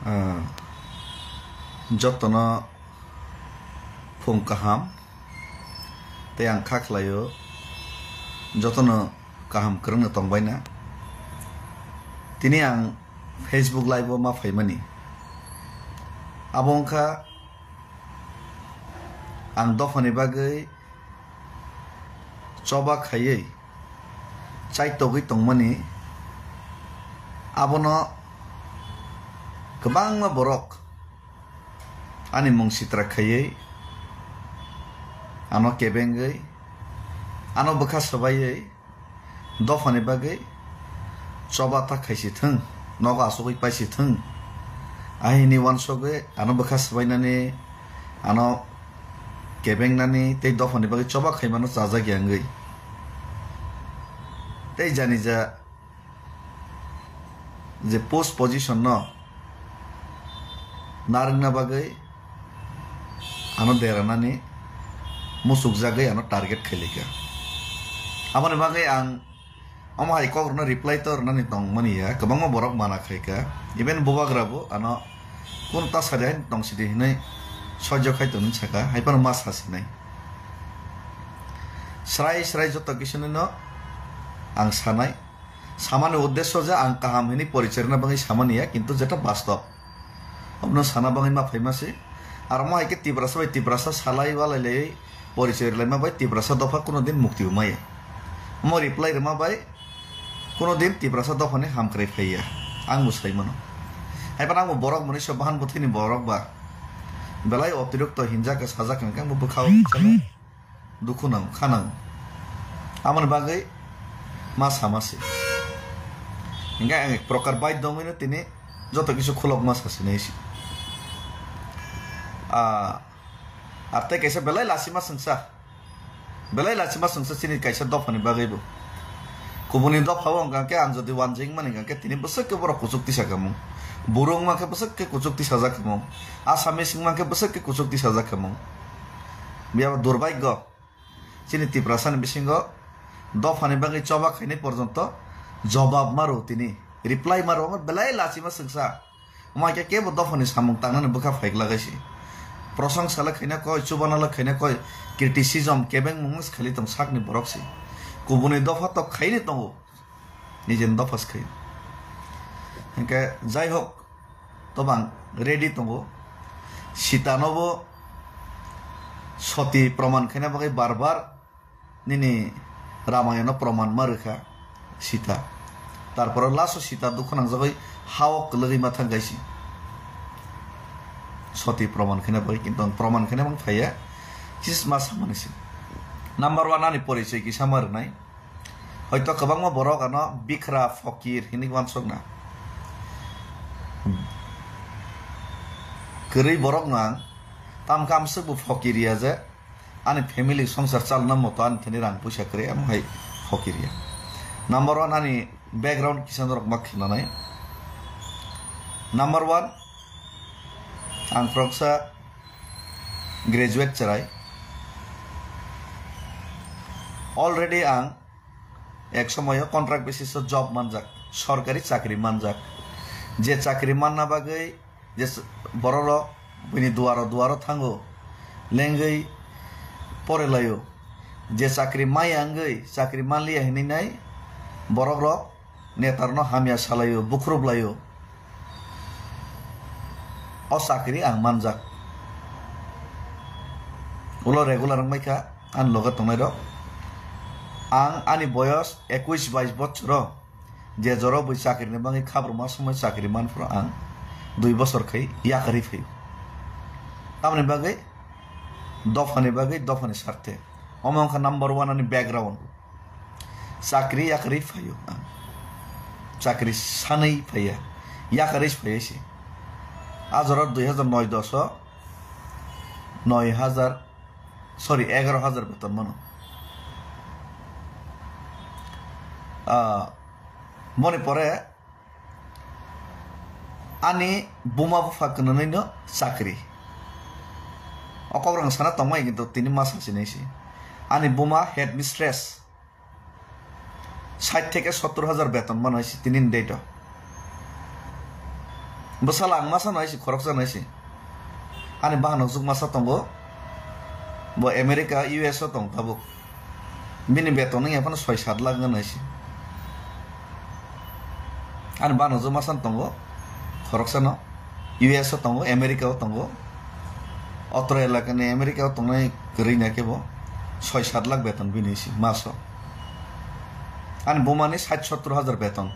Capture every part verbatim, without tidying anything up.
Ah, jotono phung kaham tei ang kha khlaio jotono kaham kwrwngno tongbaina. Tini ang Facebook Live o ma phaimani. Abo wngkha ang dophani bagwi choba khaiwi chaitogwi tongmani, abono kwbangma borok ani mung sitra khaiwi, ano kebengwi, ano bwkha swbaiwi, dophani bagwi choba ta khaisi thung, nogo asugwi paisi thung. Ahini wansugwi ano bwkha swbainani, ano kebengnani tei dophani bagwi choba khaimano chajakya wngwi. Tei janija je post position no narwkna bagwi ano deranani muchukjagwi ano target khailika. Aboni bagwi ang omo hai kok rwno reply to rwnani tongmani ya, kwbangma borok mana khaika, even bubagra bo ano kunu ta sadi hai tong sidi hinwi soijo khai tongni saka, hai phano ma sasinai. Srai srai joto kisu no ang sanai. Samani uddesyo je ang kaham hinwi porichai rwna bagwi samani ya, kintu jeta bastob. Obono sana bagwi ma phaima se. Aro mo hai khe Tiprasa bai Tiprasa salai walai laiwi porichai rwlaima bai Tiprasa dopha kuno din mukti bo maya. Omo reply rwma bai kuno din Tiprasa dophani hamkrai phaiya. Ang bo sai mano. Hai phano ang bo borok mwnwi se bahan bwthwini borok ba. Belai otirokto hinjak khe sajak hwnkhe ang bo bwkhao. Dukhu nango, kha nango. Aboni bagwi ma sama se. Hinkhe ang ek prokar baidhyo wngwi no tini joto kisu khulokma sa sinai se. Ah, ar tei kaisa belai lachima swngsa. Belai lachima swngsa chini kaisa dophani bagwi bo. Kubuni dopha o wngkha khe ang jodi wanjwi wngmani hwnkha khe tini bwswk khe borok kuchuk tisa khamung. Buru wngma khe bwswk khe kuchuk tisajak khamung. Assamese wngma khe bwswk khe kuchuk tisajak khamung. Biyaba durbaigyo. Chini Tiprasani bisingo dophani bagwi choba khainai porjonto jobab maro tini, reply maro, omo belai lachima swngsa. Omo hai khe kebo dophani samung tangnani bwkha phaikla gaisi. Prosongsa le khaina koi, chubana le khaina koi, criticism kebengmung se khali tong sakni borok se. Kubuni dopha tok khaini tongo. Nijeni dopha se khaio. Hinkhe jai hok, tobang ready tongo. Sita no bo soti proman khaina bagwi bar bar nini Ramayana no proman ma rwkha Sita. Tarpore last o Sita dukhu nangjagwi ha o kwlwgwi ma thang kaisi. Soti proman khaina bagwi, kintu ang proman khaina mang phaiya. Kisa ma samani se. Number one ani porichoi kisa ma rwnai. Hoito kwbangma borok ano bikra, fokir hinwi uansukna. Kwrwi borok no ang tamkhe amswk bo fokir ya je ani family songsar chalna moto ani thani rang puisa kwrwi, amo hai fokir ya. Number one ani background kisa norok ma khinanai. Number one, ang khoroksa graduate chwrai. Already ang ek somoyo contract basis o job manjak, sorkari chakri manjak. Je chakri manna bagwi je s-, bororok bini duaro duaro thango, lengwi pore laio. Je chakri maya wngwi chakri manliya hinwi nai borokrok netarno hamya salaio, bukhrup laio. O chakri ang manjak. Ulo regular wngbai kha ani loge tongnairok. Ang ani boyos ekuis bais bochoro je joro bui chakrini bagwi khabruma somoi chakri manphuru ang dui bochor khai yakarwi phaio. Tamoni bagwi dophani bagwi, dophani sarthe. Omo wngkha number one ani background. Chakri yakarwi phaio ang. Chakri sanwi phaiya. Yakarwi phaiya se. A jora dui hajar noi dos o noi hajar, sorry, egaro hajar beton mano. Ah, moni pore ani buma bupha kwnanwi no chakri. O kok rang sana tongmai kintu tini ma sasinai se. Ani buma headmistress. Sait theke sottor hajar beton mano se tini ni date o. Bwsala ang masa no hai si, khoroksa no hai si. Ani bahan hokjwk masa tongo. Bo America, U S o tong tabuk. Bini beton wngya phano soi sat lakh wngya hai si. Ani bahan hokjwk masa no tongo. Khoroksa no. U S o tongo, America o tongo. Otro elakani America o tongnai kwrwi na khe bo soi sat lakh beton bini hai si maso. Ani bumani sat sottor hajar beton.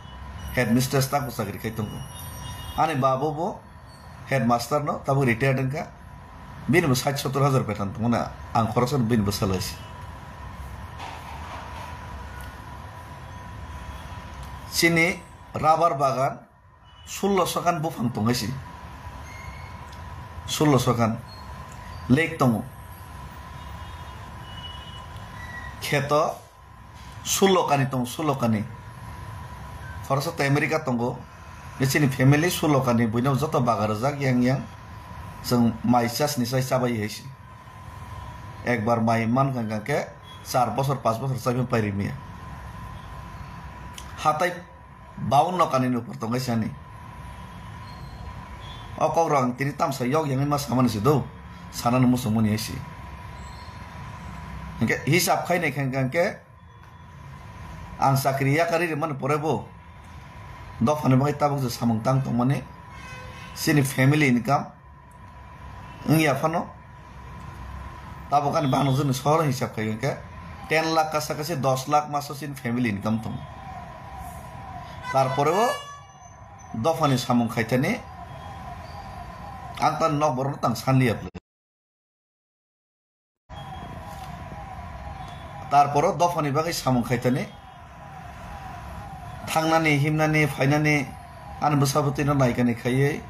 Headmistress tako chakri khai tongo. Ani babo bo headmaster no tabuk retired wngkha. Bini bo sat sottor hajar beton tongmani ang khoroksa bini bwsala hai si. Chini rubber bagan sullo sokan buphang tong hai si. Sullo sokan lake tongo. Kheto sullo kani tongo, sullo kani. Khoroksa to America tongo. Bini chini family sullo kani, buino joto baga rwjak yang yang. Chwng mai chasni chai chabai hai si. Ekbar mai mankha hwnkha khe char bosor, panch bosor chaiphano pai rimiya. Hatai baunno kani ni upor tong hai si ani. O kok rok ang tini tamsa yok yang ma samani se do. Sanani muchungmani hai si. Hwnkhe hisab khai nai khe hwnkha khe ang chakri yakarwi rwmani pore bo dophani bagwi tabuk je samung tang tongmani chini family income wngya phano tabuk ani bahan hokjwkni sohor hisab khai hwnkhe ten lakh kasa kasi dos lakh maso chini family income tongo. Tarpore o dophani samung khaithani ang tani nok borokno tang sanliya bwlwi. Tarporo dophani bagwi samung khaitani, thangnani, himnani, phainani, ani bwsa bwtwino naikani khaiwi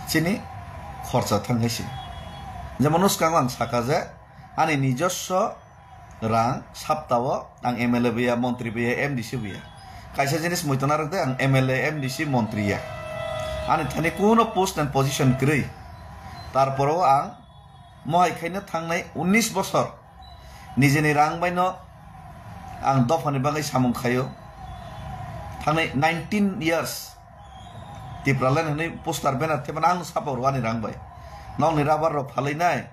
chini khorcha thang hai se. Jemon, swkango ang saka je, ani nijoswo rang saptao ang M L A bo ya, montri bo ya, M D C bo ya. Kaisa jinis muitu narwk de, ang M L A, M D C, montri ya. Ani thani kuno post and position kwrwi. Tarporo ang mohai khaino thangnai unnish bosor nijeni rang baino ang dophani bagwi samung khaio. Thangnai nineteen years Tipraland hwnwi poster banner thepana ang sapa rwani rang bai. Nokni rubber rok phalwi nai.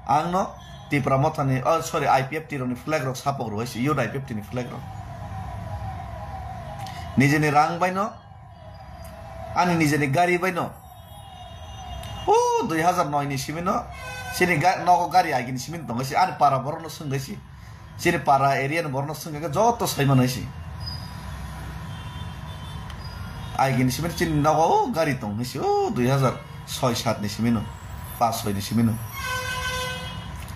Ang no Tipra Mothani, oh, sorry, I P F T rokni flag rok sapok rwai se, youth I P F T ni flag rok. Nijeni rang bai no, ani nijeni gari bai no. Oh, dui hazar noi ni simi no, chini ga-, nogo gari agini simi no tongo se, ani para borok no swngwi se. Chini para area ni borok no swngwi khe joto sai manai se. Aigini simi chini nogo o gari tong hinwi se, o dui hazar soi sat ni simi no, pas soi ni simi no.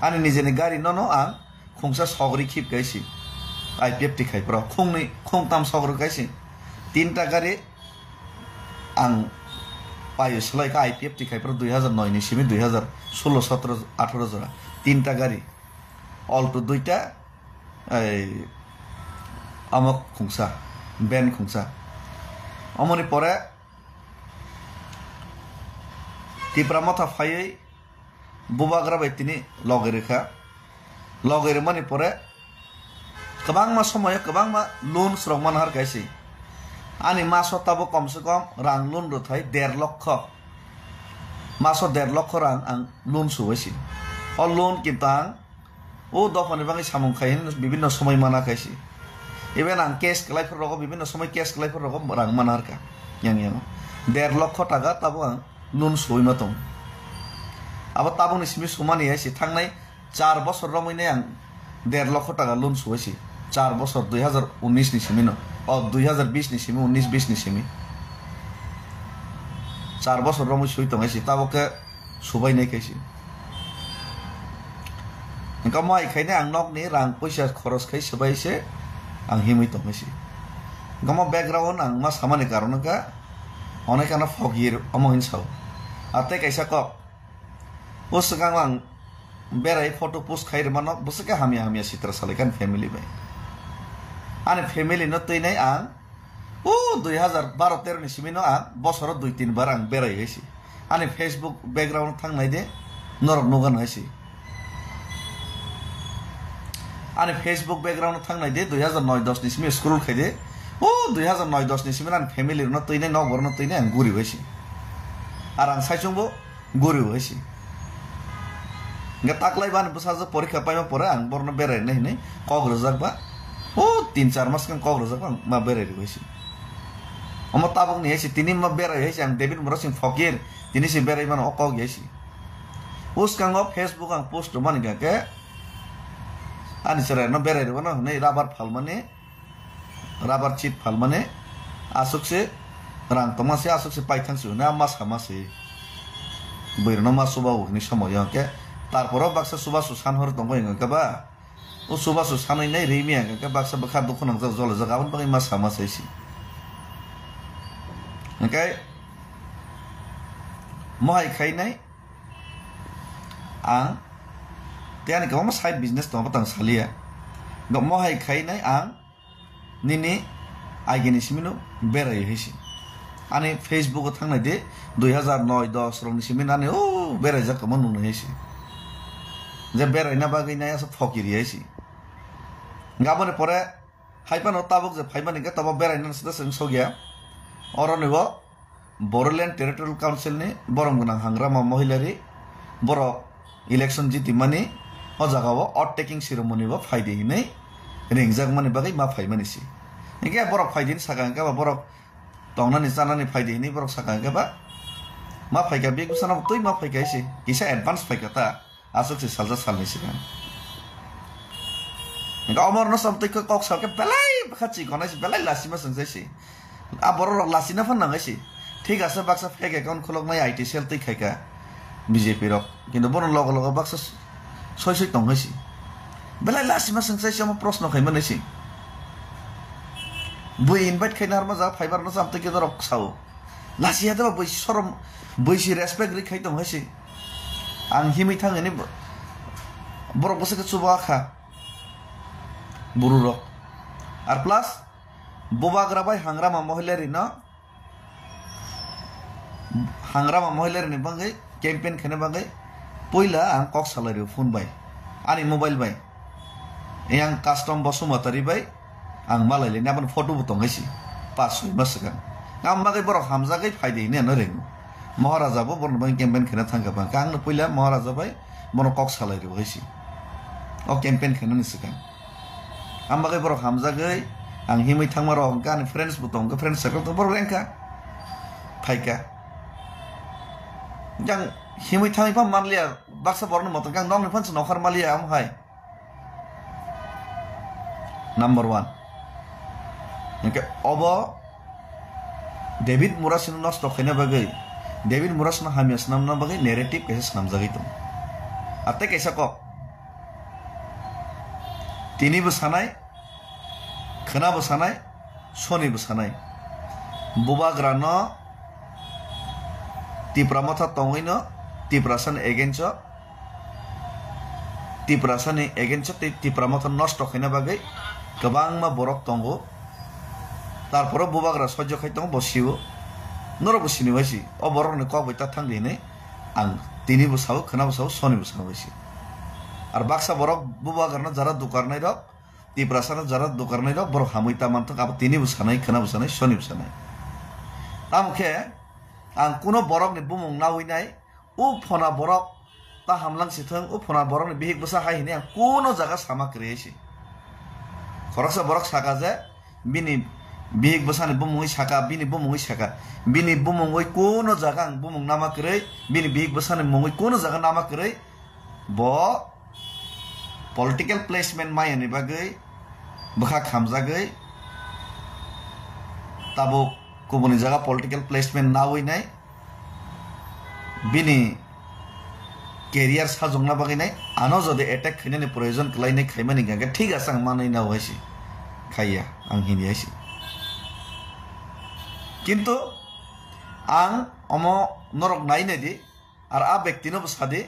Ani nijeni gari no no ang khungsa sogri khip kai se. I P F T khai pro khungni khungtam sogri kai se. Tinta gari ang payo slai kha I P F T khai pro dui hazar noi ni simi dui hazar solo sotro atharo jora. Tinta gari. Alto duita, ei, amo khungsa, van khungsa. Omoni pore Tipra Motha phaiwi bubagra bai tini loge rwkha. Loge rwmani pore kwbangma somoyo kwbangma loan rok manhar kaise. Ani maso tabuk komse kom rang loan rwthai der lokho. Maso der lokho rang ang loan subaisi. O loan kinto ang o dophani bagwi samung khai hwnwi bibinno somoi mana khaisi. Even ang cash kwlai phuru rogo, bibinno somoi cash kwlai phuru rogo rang mana rwkha. Yang yang der lokho taka tabuk ang loan suwi ma tong. Abo tabukni simi sumani hai se thangnai char bosor romwi nai ang der lokho taka loan suwi se. Char bosor dui hazar unis ni simi no. O dui hazar bis ni simi, unis bis ni simi. Char bosor romwi sui tong hai se tabuk khe subai nai khaisi. Hingke mo ai khaine ang nokni rang puisa khoros khai swbai se ang himwi tongwi se. Hingke mo background ang ma samani karon wngkha onek ano phok yir omo hin sao. A tei kaisa kok. O swkang ang berai photo post khai rwmano bwswk khe hamya hamya sitra salai kha ani family bai. Ani family no twi nai ang O dui hazar baro tero ni simi no ang bosoro dui tin bar ang berai hai se. Ani Facebook background thang nai de, norok nugan hai se. Ani Facebook background thang nai de, dui hazar noi dos ni simi scroll khai de, O dui hazar noi dos ni simi ani family rokno twinai, nok borokno twinai ang guri bai si. Ar ang saichung bo guri bai si. Hingke taklai bani bwsajwk porikha paima pore ang borokno berai nai hinui kok rwjak ba. O tin char mas khe kok rwjak ba ang ma berai rw bai si. Omo tabuk ni hai si tini ma berai hai si ang David Murasing Fokir tini si berai mano o kok hai si. Bwskango Facebook ang post rwmani hingka khe ani chwraino berai rwmano hinui rubber phalmani. Rubber chip phalmani aswk se rang tongma se aswk se paithang se hwnwi ma sama se. Bwrwino ma chuba o hwnwi somoyo hwnkhe tarporo baksa chubachu san hor tongwi hwnkhe ba o chubachu sanwi nai rimi hwnkhe baksa bwkha dukhu nangjak jolajak aboni bagwi ma sama se se. Hwnkhe mohai khainai ang tei ani kwbangma side business tongo tang saliya. Mohai khainai ang nini agini simino berai hai se. Ani Facebook o thangnai de dui hazar noi dos rokni simi nani o berai jak tongma nungnai hai se. Je beraina bagwi nai asa phokiri hai se. Gaboni pore hai phano tabuk je phaimani khe tobo beraina sida seng sogya. Oroni bo Bodoland Territorial Council ni borom gwnang Hangrama Mohilari borok election jitimani o jaga o oath taking ceremony bo phaidi hinwi ringjakmani bagwi ma phaimani se. Hinkhe borok phaidi hinwi saka hinkhe ba borok tongnani chanani phaidi hinwi borok saka hinkhe ba ma phaikha bek bwsano twi ma phaikha se kisa advance phaikha ta. Aswk se salsa salni swkang. Hingke omorno som twi kok salke belai bwkha chikonai se, belai lasima swngchai se. A borok rok lasina phan nangai se. Thik ase baksa fake account khuloknai I T cell twi khaika B J P rok. Kintu bono logo logo baksa soi soi tongkhai se. Belai lasima swngchai se omo proshno khaimani se. Bui invite khaina harma jaga phaibar no cham twi khe norok sao. Lasi ya deba bui sorom, bui si respect ri khai tong hai si. Ang himwi thang ini bo-, borok bwswk khe chuba kha. Buru rok. Ar plus, bubagra bai Hangrama Mohilari no, Hangrama Mohilari ni bagwi campaign khaina bagwi puila ang kok salai rio phone bai. Ani mobile bai. Yang custom Basumatari bai ang malai le, aboni photo bo tong hai si, pas soi mas swkang. Ang bagwi borok hamjagwi phai de hinwi ano ringo. Maharaja bo borok bai campaign khaina thang kha bang khe, ang no puila Maharaja bai bono kok salai rio hai si. O campaign khaina ni swkang. Ang bagwi borok hamjagwi ang himwi thangma rok hwnkhe ani friends bo tong khe, friend circle tong borok rengkha. Phaikha. Yang himwi thangwi pha manliya, baksa borokni motor khe ang nokni phan se nokhar maliya, amo hai. Number one. Hingke obo David Murasino nosto khaina bagwi, David Murasino hamya swnamna bagwi narrative kaisa swnamjagwi tongo. Ar tei kaisa kok. Tini bo sanai, khwna bo sanai, soni bo sanai. Bubagra no Tipra Motha tongwi no Tiprasa ni against o Tiprasani against o tei Tipra Motha nosto khaina bagwi kwbangma borok tongo. Tarporo bubagra sojjo khai tongo, bo sio. Norok bo sini bai si. O borok ni kok bai ta thang di hinwi ang tini bo sao, khwna bo sao, soni bo sao bai si. Ar baksa borok bubagra no jara dukarnai rok, Tiprasa no jara dukarnai rok, borok hamwi ta manthok, abo tini bo sanai, khwna bo sanai, soni bo sanai. Tamo khe ang kuno borok ni bumung nawi nai, o phona borok ta hamlang si thung, o phona borok ni bihik bwsa hai hinwi ang kuno jaga sama kwrwi si. Khoroksa borok saka je, bini bihik bwsani bumungwi saka, bini bumungwi saka, bini bumungwi kuno jaga ang bumung nama kwrwi, bini bihik bwsani mungwi kuno jaga nama kwrwi, bo political placement maya ni bagwi bwkha khamjagwi tabuk kubuni jaga political placement nawi nai. Bini career sajokna bagwi nai, ano jodi attack khainani proyojon kwlainai khaimani hwnkhe thik ase ang manwi nao hai se, khaiya ang hini hai se. Kintu ang omo norok nai nai di, ar a bektino bo sadi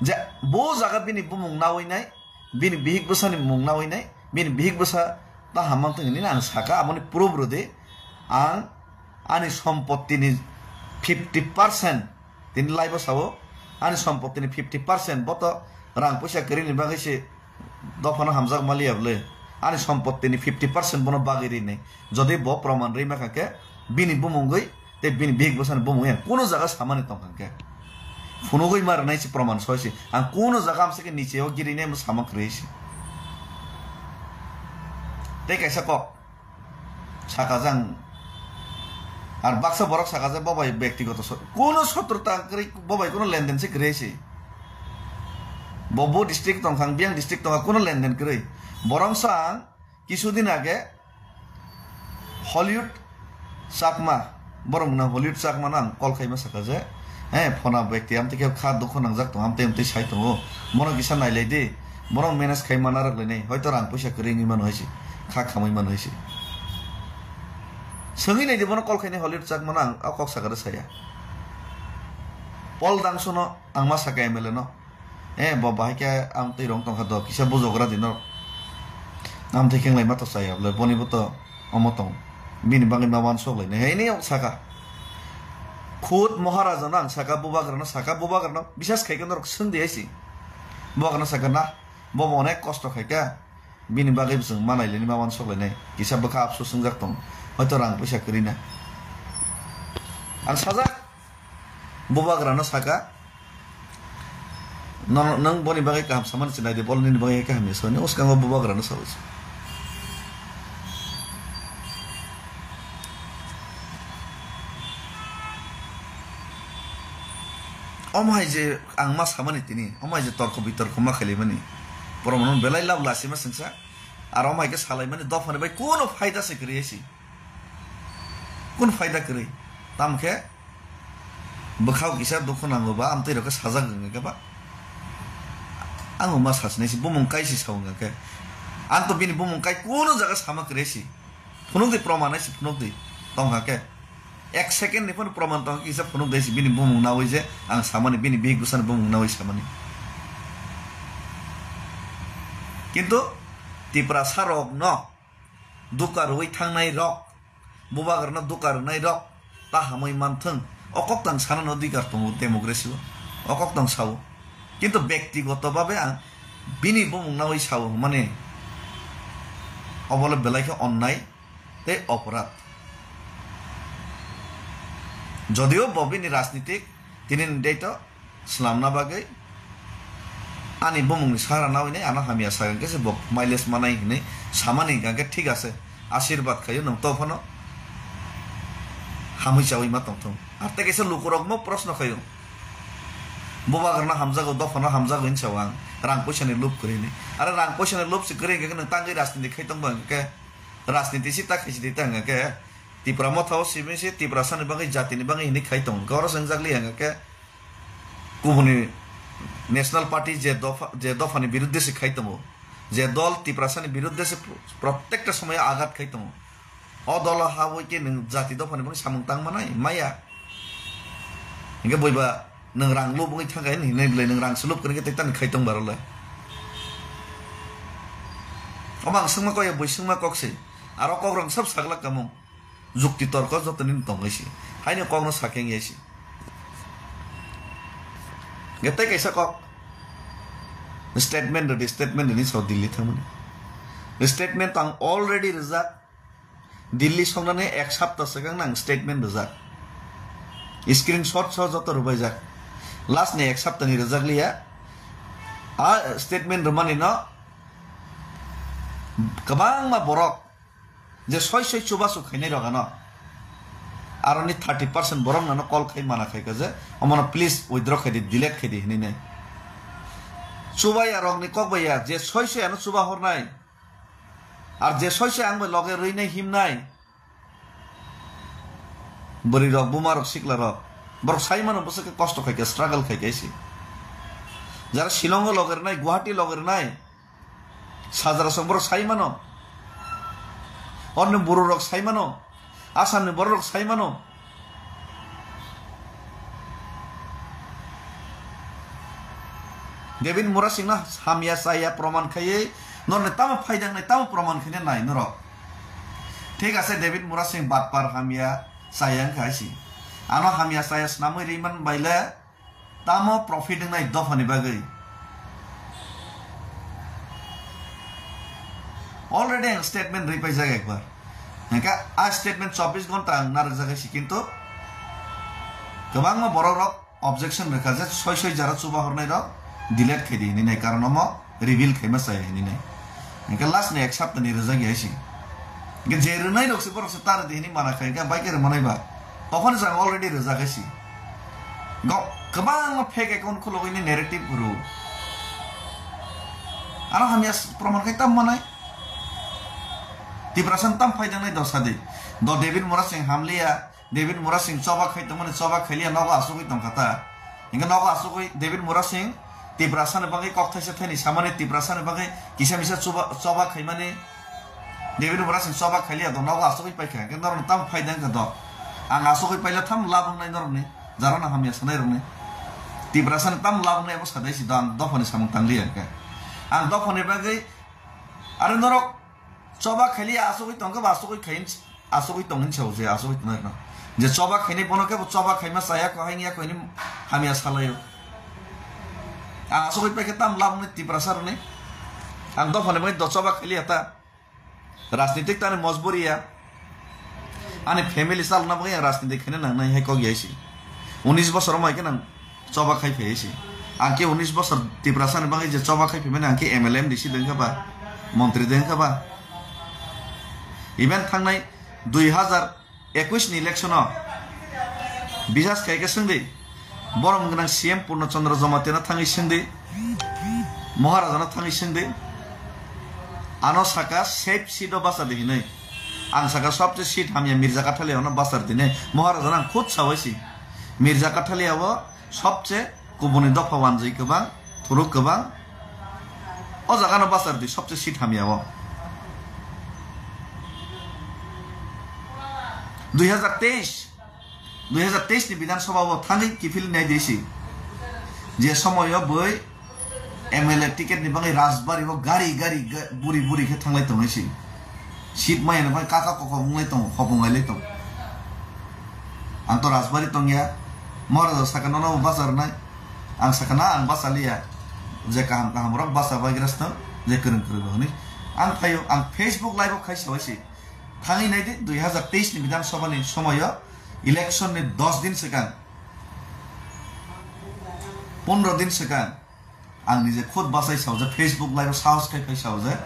je bo jaga bini bumung nawi nai, bini bihik bwsani mung nawi nai, bini bihik bwsa ta hamang tong hinwi ang saka, aboni proof rwdi. Ang ani sompottini fifty percent, tini live o sao, ani sompottini fifty percent bo to rang puisa kwrwini bagwi se dophano hamjak maliya bwle. ani sompottini fifty percent bono bagwi rinai. Jodi bo proman rwi makha khe, bini bumungwi tei bini bihik bwsani bumungwi ang kuno jaga samani tongkha khe, phunugwi ma rwnai se proman soi se. Ang kuno jaga amsa khe niche o girinai mo sama kwrwi se. Tei kaisa kok saka jang, ar baksa borok saka je bo bai bektigoto so-, kuno sotrota kwrwi, bo bai kuno lenden se kwrwi se. Bo bo district tongkha, ang biyang district tongkha, kuno lenden kwrwi. Borok sa ang kisudin age Hollywood Chakma, borok mwnang Hollywood Chakma no ang call khaima saka je, he, phona bekti amtwi khe kha dukho nangjak tong, amtwi amtwi sai tongo, bono kisa nailai di, bono manage khai mana rwk lainai, hoito rang puisa kwrwi wngwi mano hai se, kha khamwi mano hai se. Swngwi nai di, bono call khainai Hollywood Chakma no ang o kok saka de saya. Paul Dangso no ang ma saka M L A no. Eh, bo bahai khe ang twi rong tongkha do, kisa bujogra di norok. Amtwi khenglai ma to chaya bole, boni bo to omo tong. Bini bagwi ma uansuk lai nai. Hei ni saka. Khud Maharaja no ang saka, Bubagra no saka, Bubagra no bisas khai khe norok swng di hai si. Bubagra no saka na, bo bo onek kosto khai kha. Bini bagwi bo chwng ma nai lai nai, ma uansuk lai nai. Kisa bwkha apsu swngjak tong. Hoito rang puisa kwrwi na. Ang sajak. Bubagra no saka, "Nono, nwng boni bagwi kaham samani se nai di, bol nini bagwi kaham ya soni." Uskango bubagra no sawi se. Omo hai je ang ma samani tini, omo hai je torko bitorko ma khailaimani, borok no belai lab lasi ma sengsa, aro omo hai khe salaimani dophani bai kuno phaida se kwrwi si. Kun phaida kwrwi? Tamo khe bwkhao kisa dukhu nango ba, amtwi rok khe sajak wngkha khe ba. Ang ma sasinai si bumung kai si sa wngkha khe. Ang to bini bumung kai kuno jaga sama kwrwi si. Phunuk di, proman hai si phunuk di. Tongkha khe. Ek second ni phano proman tongkha kisa phunuk di si bini bumung nawi je ang samani, bini bihik bwsani bumung nawi samani. Kintu Tiprasa rok no duka rwi thangnai rok, bubagrano duka rwnai rok ta hamwi manthwng, o kok tang sanani odhikar tongo democracy o, o kok tang sao. Kintu bektigoto babe ang bini bumung nawi sao hwnmani, obole belai khe onnai tei oporad. Jodio bo bini rajnitik tini ni date o swnamna bagwi ani bumungni sara nawi nai ano hamya sagang khe se bo mileage manai hinwi samani hwnkha khe thik ase, ashirbad khaio nwng to phano hamwi chawi ma tongthung. Ar tei kaisa lukurokno proshno khaio, bubagrano hamjago, dophano hamjago hinwi sao ang, rang puisani lob kwrwi hinwi. Are rang puisani lob se kwrwi hwnkhe nwng tangwi rajniti khai tongba hwnkhe, rajniti si ta khaisi di ta hwnkhe, Tipra motha o simi se Tiprasani bagwi, jatini bagwi hinwi khai tongo hwnkhe, oro se wngjakliya hwnkhe, kubuni National Party je dopha, je dophani biruddhe se khai tongo, je dol Tiprasani biruddhe se pro-, protekta somoyo agat khai tongo, o dolo habwi khe nwng jati dophani bagwi samung tang manai maya. Hwnkhe boiba nwng rang lubugwi thangkha hinwi hinwi bwlai nwng rang se lub kwrwngkhe tei tani khai tong barolai. Omo ang swngma kok ya, bui swngma kok se. Aro kok rang sab saglak kamung. Jukti torko joto nini tongwi si. Haino kokno sakeng yai si. Ge tei kaisa kok. Statement rwdi, statement rwdi sao Delhi thangmani. Statement tang already rijak. Delhi songnani ek sapta swkang nang statement rijak. Screenshot so joto rwbaijak. Last ni ek sapta ni rijak liya. A statement rwmani no kwbangma borok je soi soi chubachu khainai rok ano, aroni thirty percent borok nano call khai mana khai kha je, omono please withdraw khai di, delete khai di hinwi nai. Chubaya rokni kok bai ya, je soi soi ano chuba hornai, ar je soi soi ang bai loge rwinai himnai, bwrwi rok, buma rok, sikla rok, borok sai mano bwswk khe kosto khai kha, struggle khai kha se. Jara Shillong o loge rwnai, Guwahati loge rwnai, Sajra song borok sai mano. Orni buru rok sai mano. Assam ni borok rok sai mano. David Murasing no hamya chaya proman khaiwi norni tamo phaidang nai, tamo proman khaina nai norok. Thik ase, David Murasing batpar hamya chaya wngkha hai si. Ano hamya chaya swnamwi ri man bai le tamo profit wngnai dophani bagwi? Already ang statement ripaijak ekbar. Hingke a statement chobbish ghonta ang narwkjak hai si, kintu kwbangma borok rok objection rwkha je soi soi jara chuba hornai rok delete khai di hinwi nai, karon omo reveal khaima chaya hinwi nai. Hingke last ni ek sapta ni rwjak ya si. Hingke je rwnai rok se borok se ta rwdi hinwi mana khai, hingke bai khe rwmanai ba. Tophani jang already rwjak hai si. Go, kwbangma fake account khulugwi ni narrative rw. Aro hamya s-, proman khai tam manai. Tiprasa tam phai dangnai dosa di. Do David Murasing hamliya, David Murasing choba khai tongmani choba khailiya nogo asugwi tongkha ta. Hingke nogo asugwi David Murasing Tiprasa ni bagwi kok thaisa thani samani Tiprasa ni bagwi kisa misa chuba, choba khaimani David Murasing choba khailiya do nogo asugwi paikha. Hingke norok tam phai dangkha do. Ang asugwi paila tham labung nai norokni. Jarana hamya sanai rokni. Tiprasa ni tam labung nai abo sadai si do ang dophani samung tangliya hingke. Ang dophani bagwi are norok choba khailiya asugwi tongkha ba asugwi khain asugwi tongin sao je asugwi tongnai no. Je choba khainai bono khe bo choba khaima chaya ko hain ya ko ni hamya salayo. Ang asugwi paikhe tam labung ni Tiprasa rokni. Ang dophani bagwi do choba khailiya ta. Rajnitik tani mojburi ya. Ani family chalna bagwi ang rajnitik khaina nangnai hai kok ya si. Unis bosor mai khe nang choba khai phai si. Ang khe unis bosor Tiprasa ni bagwi je choba khai phaimani ang khe M L A M D C dengkha ba, montri dengkha ba. Even thangnai dui hazar ekwis ni election o bisas khai khe swngdi. Borom gwnang C M Purno Chandra Jamatia no thangwi swngdi. Maharaja no thangwi swngdi. Ano saka safe seat o basa di hinwi. Ang saka sobse seat hamya Mirza Kathalia no basa di hinwi. Maharaja no ang khud sawai si. Mirza Kathalia o sobse kubuni dopha wanjwi kwbang, thuruk kwbang. O jaga no basa di sobse seat hamya o. Dui hazar teis, dui hazar teis ni Bidhan Sabha o thangwi kiphil nai di si. Je somoy o boi M L A ticket ni bagwi Rajbari o gari gari ga-, buri buri khe thanglai tongnai si. Seat maya ni bagwi kaka koko wnglai tongo, khopung lai tongo. Ang to Rajbari tongya, Maharaja saka nono basa rwnai. Ang saka na ang basa liya. Je kaham kaham rok basa bai grasno, je kwrwng kwrwng rok ni. Ang phaio, ang Facebook live o khai sawai si. Thangwi nai di, dui hazar teis ni Bidhan Sabha ni somoy o election ni dos din swkang, pondro din swkang, ang nije khud bachai saojak, Facebook live o sahos khai phai saojak,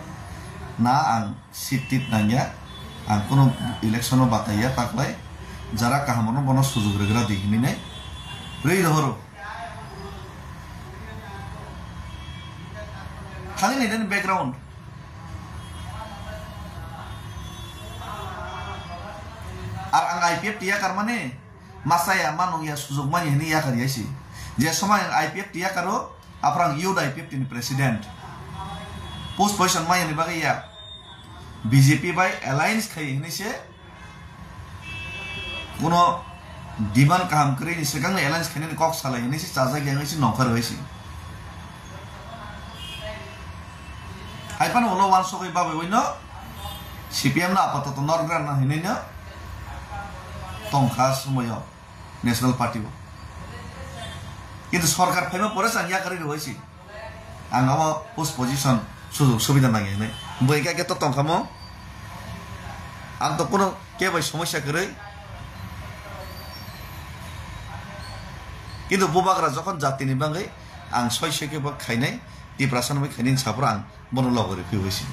na ang seat tit nangya, ang kunu election o bataiya, taklai jara kaham no bono sujug rwgra di hinwi nai rwi rohoro. Thangwi nai nini background. Ar ang I P F T yakar mani, masaya manung ya sujug mani hini yakar yasi. Je somai ang I P F T yakaro, aprang youth I P F T ni president. Post position maya ni bagwi ya. B J P bai alliance khai hini se, kuno demand kaham kwrwi ni swkang ni alliance khainani kok salai hinwi se chajak ya wngwi se nongkhor bai se. Hai phano ulo wansugwi babwi bai no C P M no apatoto norok rang no hinwi no tongkha somoyo National Party o. Kintu sorkar phaima pore chang yakarwi rwbai se. Ang abo post position sujug subida nangya hinwi. Bwrwi khe to tongkha mo. Ang to kuno kebo bai somosya kwrwi. Kintu bubagra jokhon jatini bagwi ang soi soi khe bo khainai, Tiprasa ni bagwi khainai hinwi saphuru ang bono logo rw phiui se.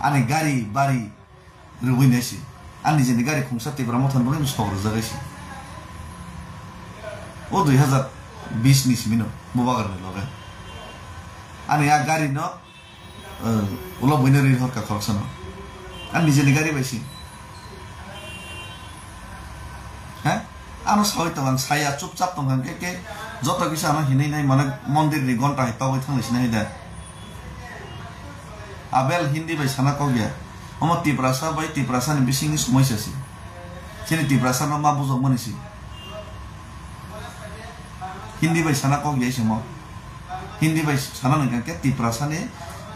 Ani gari bari rwui nai se. Ani nijeni gari khungsa Tipra Motha ni bagwi sok rwjak hai se. O dui hazar bis ni simi no bubagra ni loge. Ani a gari no, eh, ulo buino ri horka khoroksa no. Ani nijeni gari bai se. He? Ano sawi tong ang saya chupchap tong ang ke ke joto kisa ano hinui nai mane mondir ni gonta hai togoi thang lai sinai da. Abel Hindi bai sana kok ya. Omo Tiprasa bai Tiprasa ni bising ni somoi sa si. Chini Tiprasa no ma bujok mani si. Hindi bai sana kok ya isimo. Hindi bai sana nang ke Tiprasa ni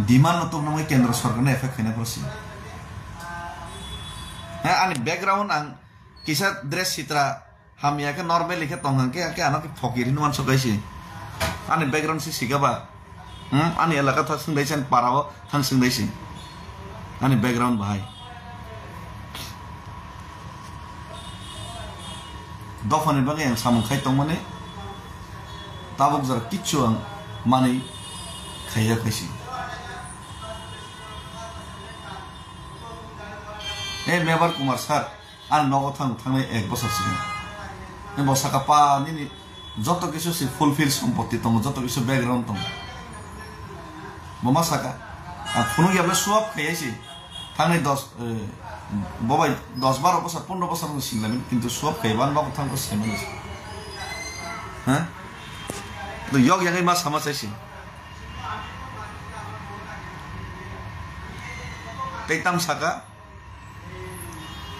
demand no tong nang kendro sorkar ni effect khaina poro si. He, ani background ang kisa dress sitra hamya khe normal khe tong hang khe, khe ano khe phokir hinwi uansuk hai se. Ani background se sika ba? Hmm? Ani elaka thang swng dai se, ani para o thang swng dai se. Ani background bahai. Dophani bagwi ang samung khai tongmani, tabuk jora kichu ang manwi khaiya khaisi. E Mebar Kumar sir, ani nogo thang thangnai ek bosor sini. Bo saka pa nini joto kisu si fulfill sompoti tongo, joto kisu background tongo. Bo ma saka, ang phunuk ya ble swap khaiya si. Thangnai dos, eh, bo bai dos baro bosor, pondro bosor no singlamin, kintu swap khaiya ban nogo thang ko singlamin. Ha? To yok yang ma sama sai si. Tei tam saka,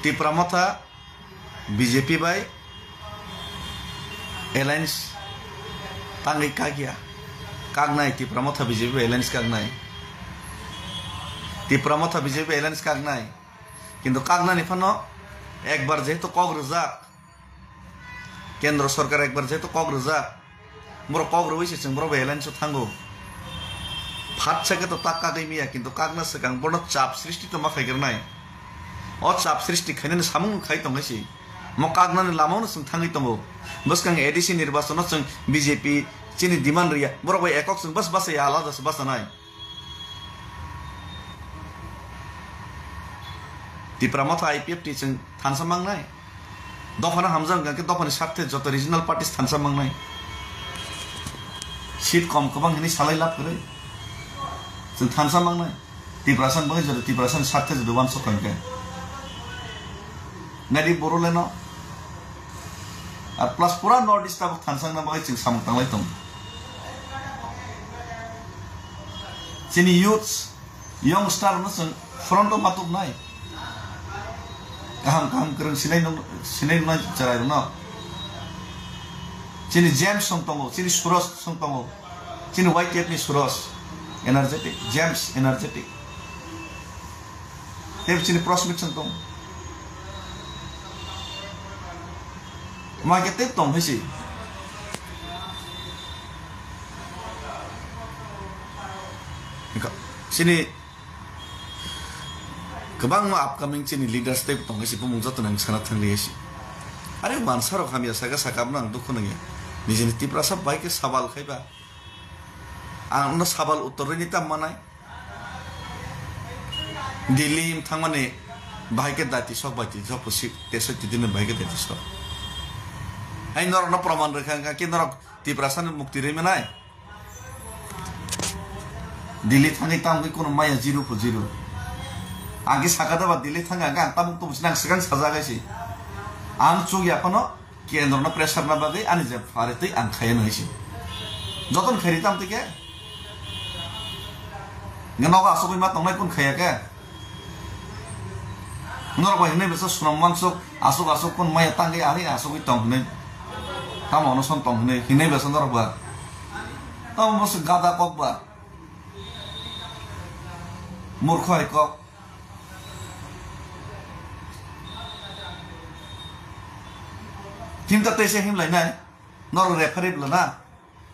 Tipra Motha B J P bai alliance tangwi kakya. Kaknai, Tipra Motha B J P bai alliance kaknai. Tipra Motha B J P bai alliance kaknai. Kintu kaknani phano ekbar jehetu kok rwjak, Kendro sorkar ekbar jehetu kok rwjak, borok kok rwui se chwng borok bai alliance o thango. Phat sa khe to tak kagwi miya, kintu kakna swkang bono chap srishti to ma khai kernai. O chap srishti khainani samung khai tongkhe si. Mo kaknani lama no chwng thangwi tongo. Bwskang A D C nirbachon o chwng B J P chini demand riya. Borok bai ekok chwng bas basa ya, alada se basa nai. Tipra Motha I P F T chwng thansa mangnai. Dophano hamjak hwnkha khe dophani sarthe joto regional parties thansa mangnai. Seat kom kwbang hinwi salai lab kwrwi. Chwng thansa mangnai. Tiprasa ni bagwi joto Tiprasa ni sarthe joto uansuk hwnkhe. Nadi Boroleno. Ar plus pura North East tabuk thansa wngna bagwi chwng samung tanglai tongo. Chini youths, youngster no chwng front o ma tubnai. Kaham kaham kwrwng sinai nung-, sinai nungnai chwrairokno. Chini James song tongo, chini Suros song tongo, chini Y T F ni Suros, energetic, James energetic. Tei chini Prosmit song tongo. Ma khe tei tong hai si. Chini kwbangma upcoming chini leaders tei tong hai si, bumung joto nang sana thang liya si. Are mansa rok hamya saka saka abno ang dukhu nangya. Nijini Tiprasa bai khe sabal khaiba. Ang no sabal uttor rini tam manai. Delhi thangmani bahai khe dati sok bai ti sok pusi teso titini bahai khe dati sok. Hai norok no proman rwkha wngkha khe norok Tiprasa ni mukti rwi manai. Delhi thangwi tamo khe kono maya zero po zero. Ang khe saka da ba Delhi thangwi ang khe ang tabuk tubu sinang swkang sajak hai si. Ang chuk ya phano kendro no pressure na bagwi ani je phare twi ang khaya nai si. Joton khairi tam twi khe. Nge nogo asugwi ma tongnai kun khaya khe. Norok bai hinwi bwsa swnam wansuk, asuk asuk kun maya tangwi ari asugwi tong hinwi. Tamo ono son tong hinwi, hinwi bwsa norok ba. Tamo bwsa gada kok ba. Murkho hai kok. Himta teisa himlainai. Norok referee bwla na.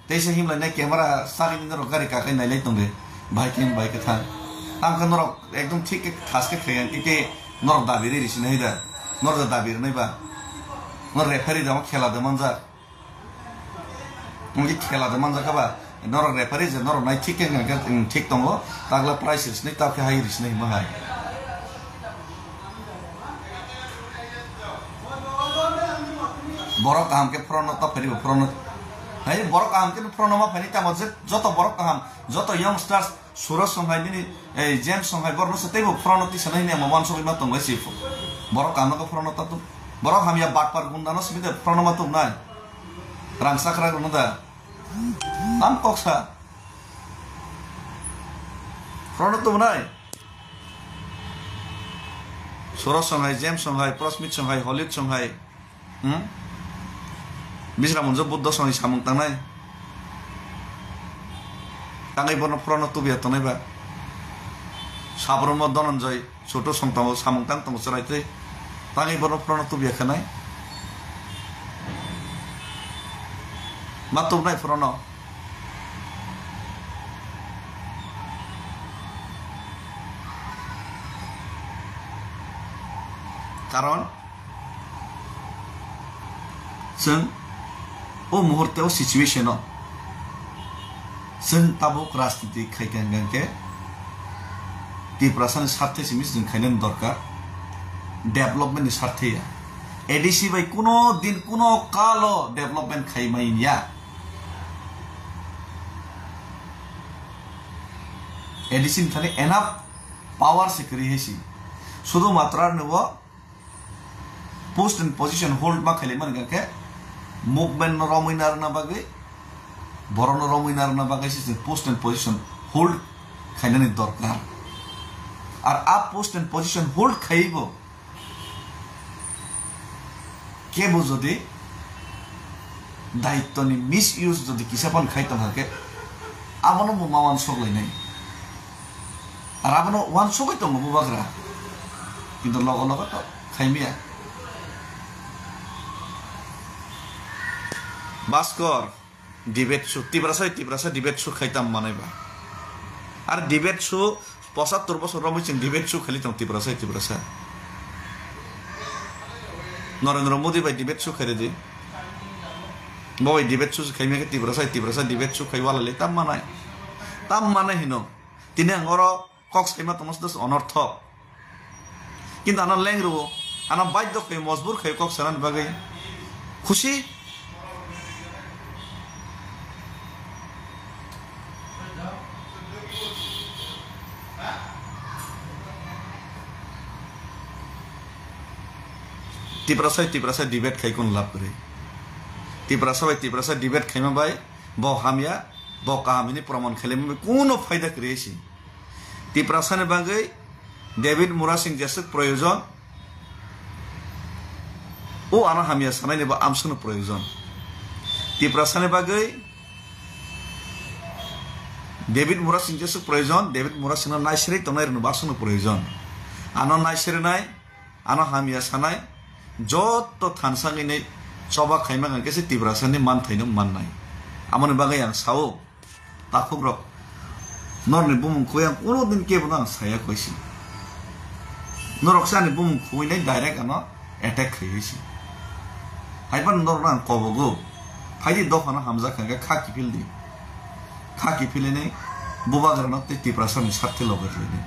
Teisa himlainai camera sagini norok gari kakai nailai tongdi. Bahai khe bahai khe thang. Tamo khe norok ekdom thik khe thas khe khaiya khe khe norok dabi riri sinai da. Norok da dabi rwnai ba. Norok referee rok khela de manjak. Wngkhe khela de manjak kha ba. Norok referee je norok nai thik khe wngkha khe, wng, thik tongo. Takla price risinai, tabukhe hai risinai hwnma hai. Borok kaham khe phorono ta pharibo phorono. Hai borok kaham khe phorono ma phani tamo je joto borok kaham, joto youngsters, Suraj song hai nini, ei, James song hai borokno se teibo phorono tisa nai hwnwi ang wansugwi ma tongo si. Borok kaham no phorono ta tu. Borok hamya batpar gunda no simi de phorono ma tongnai. Rang sakra rokno da. Tam kok sa. Phorono tubunai. Soros song hai, James song hai, Prosmit song hai, Holid song hai. Hmm? Bisra munjo Buddha song hai samung tangnai. Tangwi bono phorono tubiya tongnai ba. Sabromo Dhananjay. Soto song tongo, samung tang tongo chwrai tei. Tangwi bono phorono tubya khanai. Ma tubnai phorono. Karon chwng o muhurte o situation o chwng tabuk rajniti khaikha hwnkhe Tiprasani sarthe simi chwng khainani dorkar, development ni sarthe ya. A D C bai kuno din kuno kalo development khaimani ya. A D C ni thani enough power se kwrwi hai si. Sudu matra ni bo post and position hold ma khaili man khe movement no romwi narwkna bagwi, borok no romwi narwkna bagwi se chwng post and position hold khainani dorkar. Ar a post and position hold khaibo kebo jodi daitwni misuse jodi kisa phano khai tongkha khe, abono bo ma uansuk lainai. Ar abono uansugwi tongo bubagra, kintu logo logo to khaimya. Baskor, debate su, Tiprasa, Tiprasa debate su khai tam manai ba. Ar debate su, pochattor bosor romwi chwng debate su khali tong Tiprasa, Tiprasa. Narendra Modi bai debate su khairedi. Bo bai debate su khaimya khe Tiprasa, Tiprasa debate su khai wala le tam manai. Tam manai hino. Tini ang oro kok saima tongma se dos onorthok. Kintu ano leng rwo, ano baidhyo khayo, mojbur khayo kok sanani bagwi. Khusi. Tiprasa bai Tiprasa debate khai kun lab kwrwi. Tiprasa bai Tiprasa debate khaima bai bo hamya, bo kaham hini proman khailai kuno phaida kwrwi si. Tiprasani bagwi David Murasing jeswk proyojon, o ano hamya sanaini bo amswkno proyojon. Tiprasani bagwi David Murasing jeswk proyojon, David Murasingno naisirwi tongnai rwno bo aswkno proyojon. Ano naisirwnai, ano hamya sanai, joto thansa wngwi choba khaima hwnkhe se Tiprasani manthaino mannai. Amoni bagwi ang sao, takhukrok, norokni bumung khugwi ang kuno din kebono ang saya koisi. Norok se ani bumung khugwi nai direct ano attack khaiwi si. Haiphano norokno ang kobogo, phaidi dophano hamjak hwnkhe kha kiphil di. Kha kiphilini bubagrano tei Tiprasani sarthe loge khlaidi.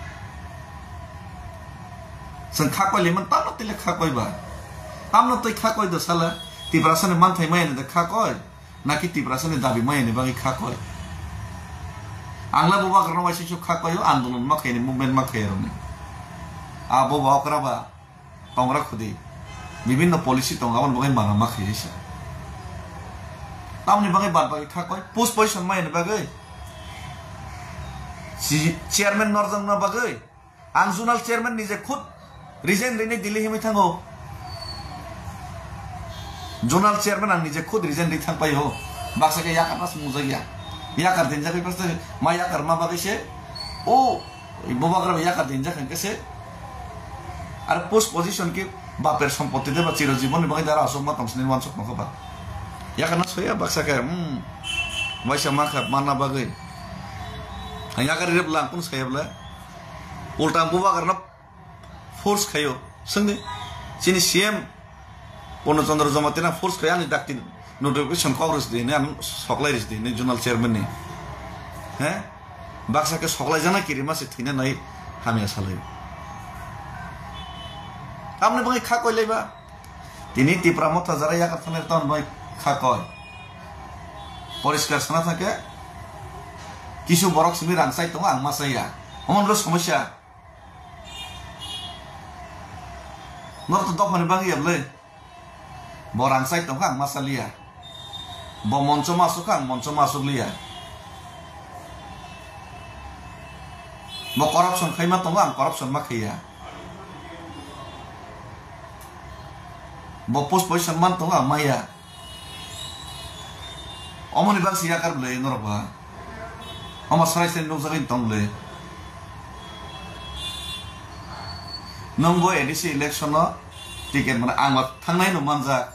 Chwng kha koiliman tamno tile kha koi ba. Tamno tei kha koi do sala Tiprasani manthai maya ni da kha koi. Naki Tiprasani dabi maya ni bagwi kha koi. Angla bubagrano waisa kha koi o andolon ma khaini movement ma khairokni. A boba okra ba. Tongra khudi. Bibinno policy tongo, aboni bagwi mana ma khaisa. Tamni bagwi bad bagwi kha koi post position maya ni bagwi. Si-, chairman norjakna bagwi. Ang zonal chairman nije khud resign rini Delhi himwi thango. Zonal chairman ang nije khud resign ri thang pai ho. Baksa khe yakar nas mujak ya. Yakar dinjak ri paste ma yakar ma bagwi se. O Bubagra bai yakar dinjak hwnkhe se, aro post position khe baper sompotti de ba chiro jibon ni bagwi dara aswk ma tong sini wansuk nokha ba. Yakar na soya baksa khe, hmm, waisa ma kha manna bagwi. Ang yakar rep lang kun saya bla. Ulta ang bubagra no force khayo. Sengni chini C M Purno Chandra Jamatia force khe ani dakti notification kok rwsdi hinwi, ano soklai rwsdi hinwi zonal chairman ni. He? Baksa khe soklai jana kirima se thwina nai hamya salai. Tamni bagwi kha koi laiba. Tini Tipra Motha jara yakar thanai tamni bagwi kha koi. Poriskar sana thangkhe kisu borok simi rang chai tongo ang ma chaya. Omo nolo somosya. Norok to dophani bagwi ya bwle. Bo rang chai tongkha ang ma cha liya. Bo moncho ma asuk kha ang moncho ma asuk liya. Bo corruption khai ma tongo ang corruption ma khaiya. Bo post position man tongo ang maya. Omoni bagwi se yakar bwle norok ba. Omo sarai sarai nukjagwi tong bwle. Nwng bo A D C election o ticket mano ang ba thangnai no manjak.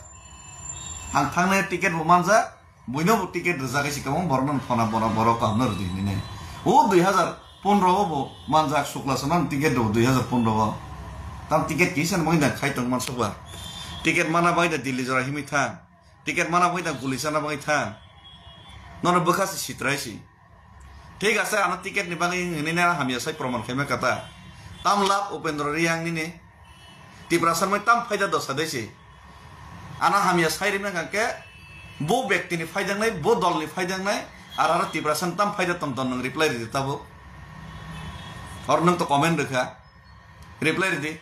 Ang thangnai ticket bo manjak. Buino bo ticket rwjak hai se kwbang borok no phona bona borok kaham no rwdi hinwi nai. O dui hazar pondro o bo manjak Sukla Sona ni ticket rw dui hazar pondro o. Tam ticket kisa bagwi da khai tong mansukba. Ticket mana bagwi da Delhi jora himwi thang. Ticket mana bagwi da guli chana bagwi thang. Nono bwkha se sitrai si. Thik ase, ano ticket ni bagwi hinwi na hamya sai proman khaima kata. Tam lab Upendra Reang nini. Tiprasa mai tam phaida dosa dei si. Ano hamya sai rima kangke bo bekti ni phaidangnai, bo dol ni phaidangnai, ar aro Tiprasa tam phaida tong ton nwng reply ridi tabuk. Or nwng to comment rwkha. Reply ridi.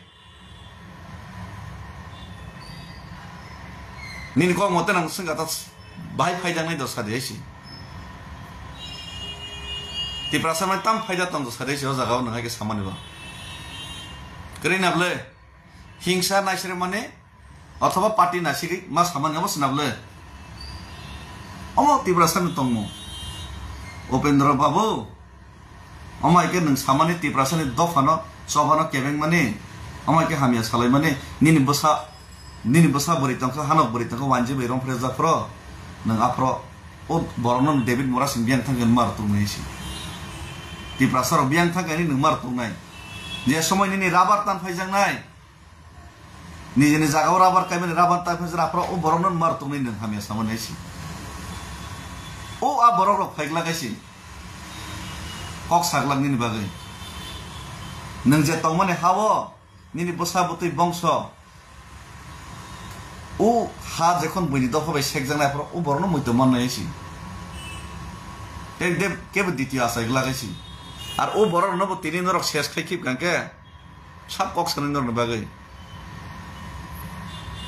Nini kok mote nang swngkha ta bahai phaijaknai dosa di hai si. Tiprasa mai tam phaida tong dosa di hai si o jaga o nang hai khe samani bo. Kwrwi na bwle? Hingsa naisre mani othoba party nasigwi ma samani obo sina bwle? Omo Tiprasa ni tongmung. Upendra Babu. Omo hai khe nwng samani Tiprasani dophano, chophano kebengmani, omo hai khe hamya salaimani, nini bwsa, nini bwsa bwrwi tongkha, hanok bwrwi tongkha, wanji bai romphre japhro, nwng aphro, o borokno David Murasing biyang thangkhe mar tongnai si. Tiprasarok biyang thangkhe nini nwng mar tongnai. Je somoi nini rabar tan phaijaknai, Nijini jagao rabar kaimani rabar tai phai jora aphro o borokno mar tongnai nwng hamya samani hai si. O a borok rok phaiglak hai si. Kok saglak nini bagwi. Nwng je tongmani ha-o nini bwsa bwtwi bongso. O ha jekhon buini dopha bai sekjaknai aphro o borokno muitu mannai hai si. Tei de kebo ditio achai glak hai si. Ar o borok rokno bo tini norok ses khai khib kangkhe. Sab kok sanai norokni bagwi.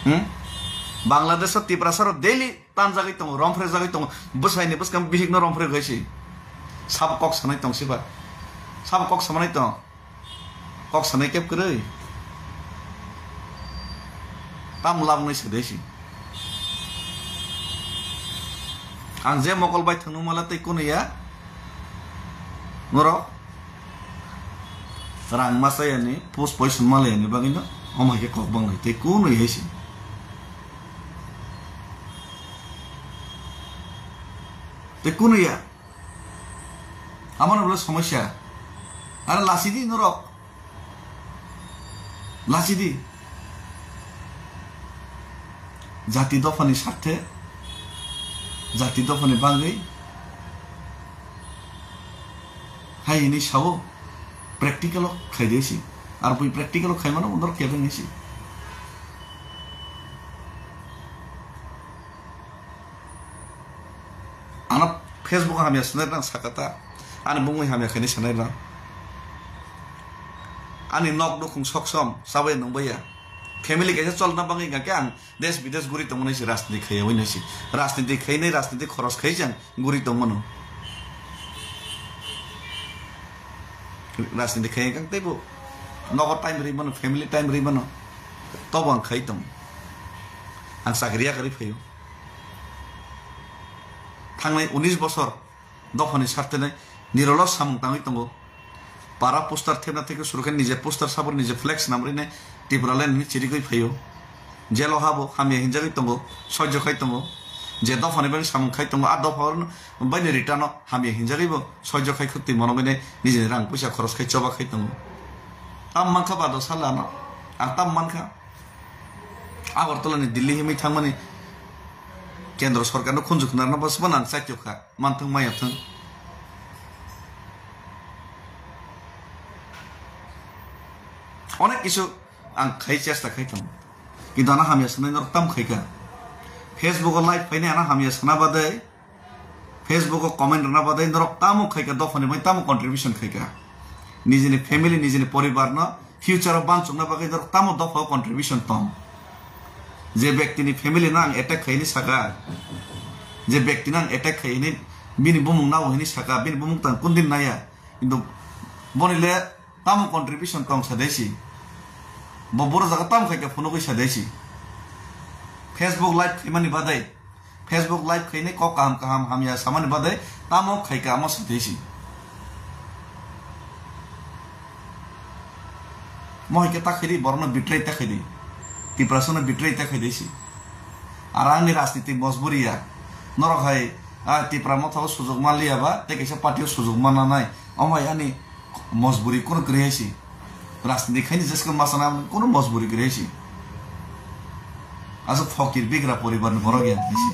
Hmm? Bangladesh o Tiprasa rok daily tanjagwi tongo, romphre jagwi tongo. Bwsai ni bwskang bihik no romphre gwi si. Sab kok sanai tong siba. Sab kok samanai tong. Kok sanai kep kwrwi. Tam lab nai se dei si. Ang je mokol bai thangno mala tei kunu ya. Norok. Rang masa yani, post poison mala yani bagwi no, omo hai khe kok bang lai, tei kunu ya si. Tei kunu ya. Amano bole somosya. Are lasi di norok. Lasi di. Jati dophani sarthe, jati dophani bagwi hai hini sao, practical o khai de si. Ar bui practical o khai mano norok kebeng si. Ano Facebook o hamya sanai rang sakata, ani bumui hamya khaini sanai rang. Ani nok nukhung soksom, sabai nungbaiya. Family kaisa cholna bagwi hingkha khe ang Des bides guri tongmani si rajniti khaiya oi nai si. Rajniti khainai, rajniti khoros khai jang guri tongmano. Rajniti khaiya kang teibo nogo time ri mano, family time ri mano. Tobo ang khai tong. Ang chakri yakarwi phaio. Thangnai unis bosor. Dophani sartene nirolo samung tangwi tongo. Para poster thepna theke suru khe nije poster sabur nije flex namrine Tipraland ni chirigwi phaio. Jelo habo hamya hinjagwi tongo, soijo khai tongo. Je dophani bagwi samung khai tongo, a dopha baini return o hamya hinjagwi bo soijo khai khwtwi mono bini nijini rang puisa khoros khai choba khai tongo. Tam mankha bado salano, ang tam mankha. Agartala ni Delhi himwi thangmani kendro sorkar no khunju khwnarna bwswkno ang chaitokha. Manthung maya thung. Onek kisu ang khai chesta khai thung. Kintu ano hamya sanai norok tam khaika. Facebook o live phainai ano hamya sana badai. Facebook o comment rwna badai norok tamo khaika, dophani bai tamo contribution khaika. Nijini family, nijini poribar no future o bansukna bagwi norok tamo dopha o contribution tong. Je bekti ni family no ang attack khaini saka, je bekti no ang attack khaini bini bumung nao hini saka, bini bumung tang kundin naya. Kintu boni le tamo contribution tong sa desi. Bo boro jaga tamo khaika phunugwi sa desi. Facebook live khaimani badai. Facebook live khainai kok kaham kaham hamya samani badai tamo khaika amo satwi si. Mo hai khe ta khaidi borokno betray ta khaidi. Tiprasano betray ta khaidi si. Ar ani rajniti mojburi ya. Norok hai a Tipra motha o sujok manliya ba tei kaisa party o sujok manna nai. Omo hai ani mojburi kunu kwrwi hai si. Rajniti khaini jeske masana kuno mojburi kwrwi si. Aswk phokir bigra poribar ni borok ya si.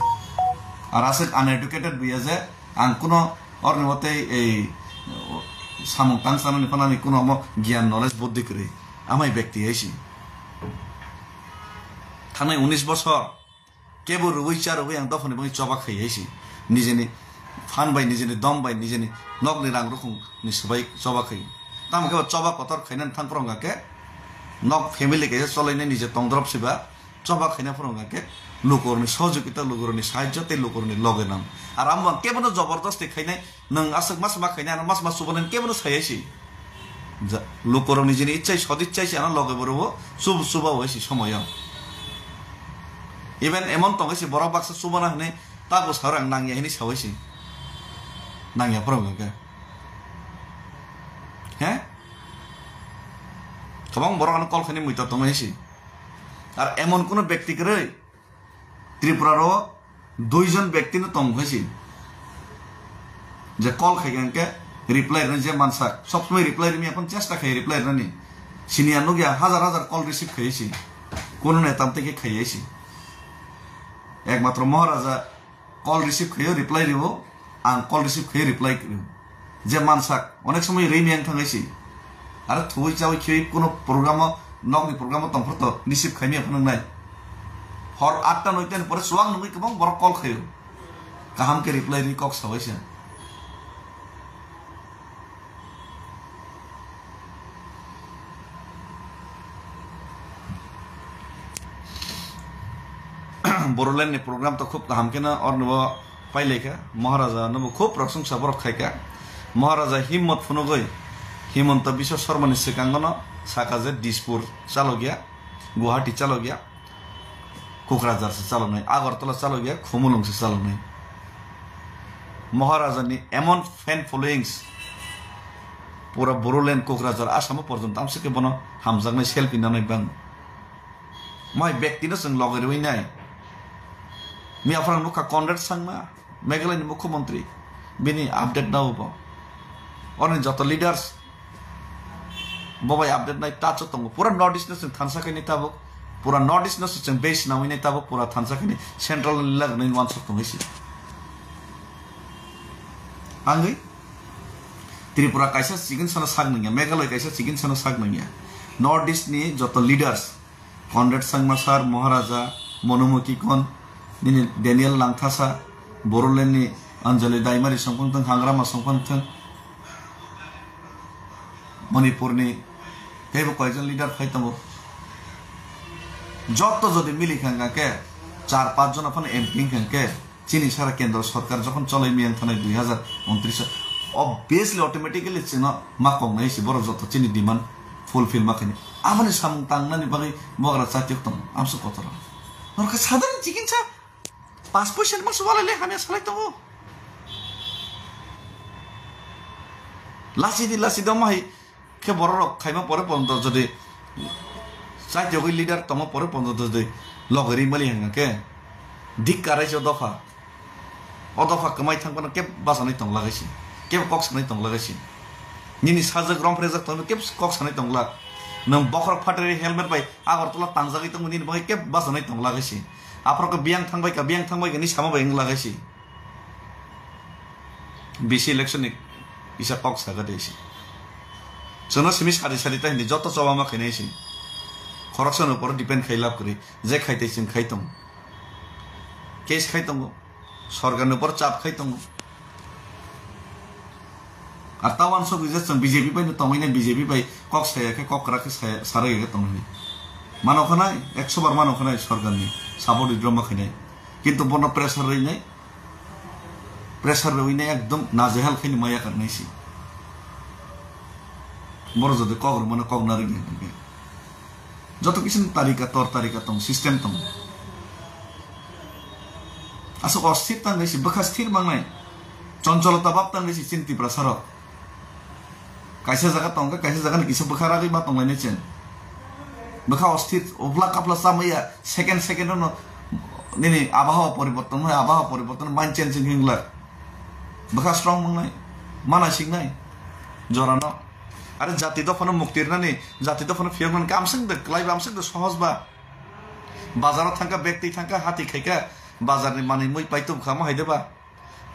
Ar aswk uneducated buya je ang kuno orni watei ei samung tang sanani phanani kuno omo gyan knowledge buddhi kwrwi. Amai bekti hai si. Thanai unis bosor kebo rwui cha rwui ang dophani bagwi choba khai hai si. Nijeni phan bai, nijeni dom bai, nijeni nokni rang rukhung ni swbai choba khai. Tamo khe choba kotor khainani thang phwrwng khe nok family kaisa cholainai nije tongdrop siba choba khaina phwrwng khe lukurokni sojukita, lukurokni sahajjo tei lukurokni loge nang. Ar amo ang kebono jobordosti khainai. Nwng aswk mas ma khaina ano mas ma chubanani kebono sai hai si. Ja, lukurokni jini ichai sodi ichai si ano loge borobo chub-, chuba hai si somoyo. Even emon tong hai si borok baksa chubana hwnwi tago sawi ang nangya hwnwi sa hai si. Nangya phwrwng khe. He? Kwbang borok ano call khaini muita tong hai si. Ar emon kuno bekti kwrwi Tripura ro duijon bekti no tong hai si. Je call khai khe reply rwna je mansak. Sob somoi reply rwmi aphano chesta khai reply rwnani. Sini ang nukya hajar hajar call receive khai si. Kuno neta tei khe khai si. Ekmatro Maharaja call receive khaio reply rwo. Ang call receive khaio reply rwo. Je mansak, onek somoi rwi miyang thangwi si. Aro thuwi chawi khiwi kuno programo, nokni programo tongphor to receive khaimya phano nai. Hor atta noita ni pore chuwak nungwi kwbang borok call khaio. Kaham khe reply rwi kok sawai se. Bodoland ni program to khub kaham kheno ornibo pailaikha, Maharaja nobo khub prosongsa borok khaikha. Maharaja himmot phunugwi Himanta Biswa Sarma ni swkango no saka je Dispur chalokya, Guwahati chalokya, Kokrajhar se chaloknai, Agartala chalokya, Khumulwng se chaloknai. Maharaja ni emon fan followings pura Bodoland, Kokrajhar, Asamo porjonto amsike bono hamjaknai selfie nanai bang. Mai bekti no chwng logi rwi nai. Miya phwrang nukha Conrad Sangma, Meghalaya ni mukhyamantri, bini update nao bo. Oroni joto leaders bo bai update nai touch o tongo. Pura North East no chwng thansa khaini tabuk, pura North East no chwng base nawi nai tabuk, pura thansa khaini central ni lagni wansuk tongwi si. Angwi Tripura kaisa chikon sana sak nangya, Meghalaya kaisa chikon sana sak nangya. North East ni joto leaders Conrad Sangma sir, Maharaja, Monomo Kikon, nini Daniel Langthasa, Bodoland ni Anjali Daimari songphang thang, Hangrama songphang thang, Manipur ni teibo koijon leader phai tongo. Jotto jodi mili kha hwnkha khe char panch jona phano M P wngkha khe, chini sara kendro sorkar jokhon cholai miyang thanai dui hazar untris o, obviously, automatically chwngno ma kongnai se borok joto chini demand fulfill ma khainai. Aboni samung tangnani bagwi bogra chatiok tongo, amso kotor. Norokhe sadharoni chikitsa pas poisa ni mangso walai le hamya salai tongo. Lachidi lachidi omo hai khe borok rok khaima pore ponto jodi chaityogwi leader tongma pore ponto jodi logeri mali hwnga khe dik karai se dopha. O dopha kwmai thang phano kebo bachanai tong lagai si, kebo kok sanai tong lagai si. Nini sajak rom phrejak tong kebo kok sanai tong lak. Nwng bokhorok phatri helmet bai Agartala tangjagwi tongo nini bagwi kebo bachanai tong lagai si. Aphoro khe biyang thang bai kha, biyang thang bai kha ni sama bai wng lagai si. B C election ni kisa kok saga de si. Chwngno simi sari sari ta hindi joto choba ma khainai si. Khoroksa no upor depend khai lab kwrwi. Je khai tei chwng khai tong. Case khai tongo. Sorkar ni upor chap khai tongo. Ar ta wansok rijak chwng B J P bai no tongwi nai, B J P bai kok saya khe kok kwrak khe saya, sarai khe tongwi nai. Mano khanai, ekso bar mano khanai sorkar ni support withdraw ma khainai. Kintu bono pressure rwi nai. Pressure rwi nai ekdom najehal khaini maya kar nai si. Boro jodi kok rwmano kok narwk nai hwnkhe. Joto kisa tarika, tor tarika tong, system tong. Aswk osthir tang nai si, bwkha sthir mang nai. Choncholota bab tang nai si chini Tiprasa rok. Kaisa jaga tong khe, kaisa jaga ni kisa bwkha ragwi ma tong lai nai chen. Bwkha osthir, upla kapla chamaya, second second no nini abhawa poriborton, abhawa poriborton, mind change wng glak. Bwkha strong mang nai, mana sing nai. Jora no. Are jati dophano mukti rwnani, jati dophano phiyoknani khe amswk de kwlai ba, amswk de sohoj ba. Bazaro thangkha, bag twi thangkha, hati khaikha, bazarni manwi mui paitubkha, omo hai de ba.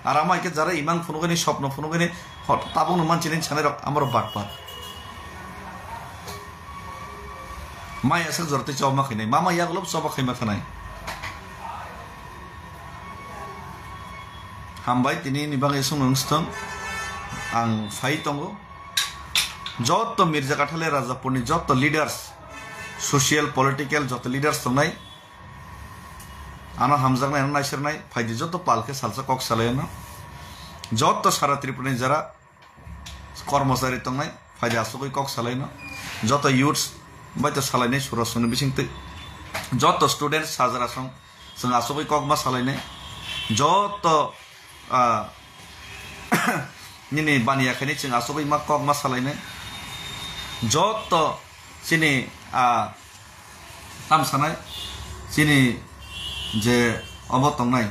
Ar amo hai khe jara imang phunugani, sopno phunugani, hot-, tabukno manchini sanai rok, amorok batpar. Mai aswk jora tei choba ma khainai, mama yagulo choba khaima khanai. Hambai, tini ni bagwi aswk nung stong, ang phai tongo. Joto Mirja Kathale Rajapurni joto leaders, social, political joto leaders tongnai, ano hamjaknai, ano naisirnai, phaidi joto pal khe salsa kok salaino. Joto sara Tripurani jara kormochari tongnai, phaidi asugwi kok salaino. Joto youths bai to salainai surasongni bisingtwi. Joto students sajra song, chwng asugwi kok ma salainai. Joto, ah, nini baniya khaini chwng asugwi ma kok ma salainai. Joto chini, ah, tam sanai, chini je obo tongnai,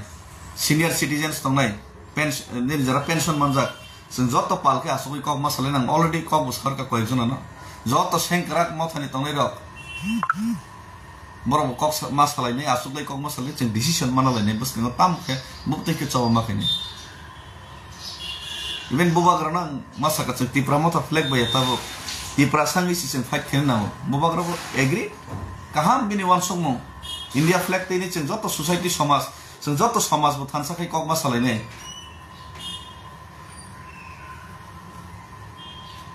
senior citizens tongnai, pens-, nini jara pension manjak, chwng joto pal khe asugwi kok ma salai nang, already kok bo sakha koyek jonano, joto sengkrak mothani tongnai rok, borok bo kok sa-, ma salainai, asugwi kok ma salai, chwng decision mana lainai, bwskango tam khe bubtwi khe choba ma khainai. Even bubagrano ang ma saka, chwng Tipra Motha flag bai ya tabuk. Tiprasa wngwi se chwng fight khaina nango. Bubagra bo agree? Kaham bini uansukmung. India flag twi ni chwng joto society somaj, chwng joto somaj bo thansa khai kok ma salainai.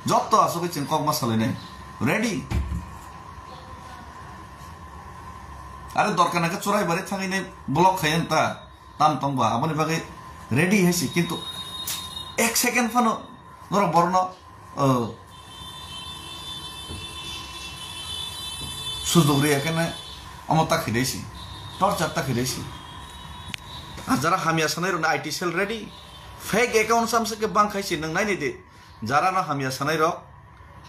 Joto asugwi chwng kok ma salainai. Ready? Are dorkar nangkhe Churaibari thangwi nai block khai ta. Tam tong ba, aboni bagwi ready hai si, kintu ek second phano norok borokno, o, sujok riya khe omo ta khidai si, torture ta khidai si. Ar jara hamya sanai rokni I T cell ready, fake account samse khe bang khai si, nwng nai nai di, jara no hamya sanai rok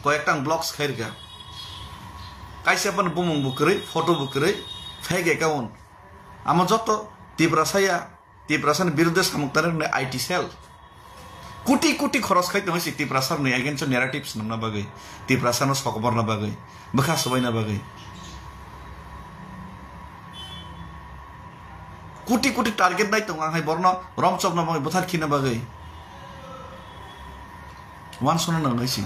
koyek tang blocks khai rwkha, kaisa phano bumung bo kwrwi, photo bo kwrwi, fake account, amo joto Tiprasa ya. Tiprasani birudde samung tangnai rokni I T cell. Kuti kuti khoros khai tongo si Tiprasarokni against o narrative swnamna bagwi, Tiprasano sokoborna bagwi, bwkha swbaina bagwi. Kuti kuti target nai tongo ang hai borno romchopna bagwi, bwthar khina bagwi. Uansukna nangnai si.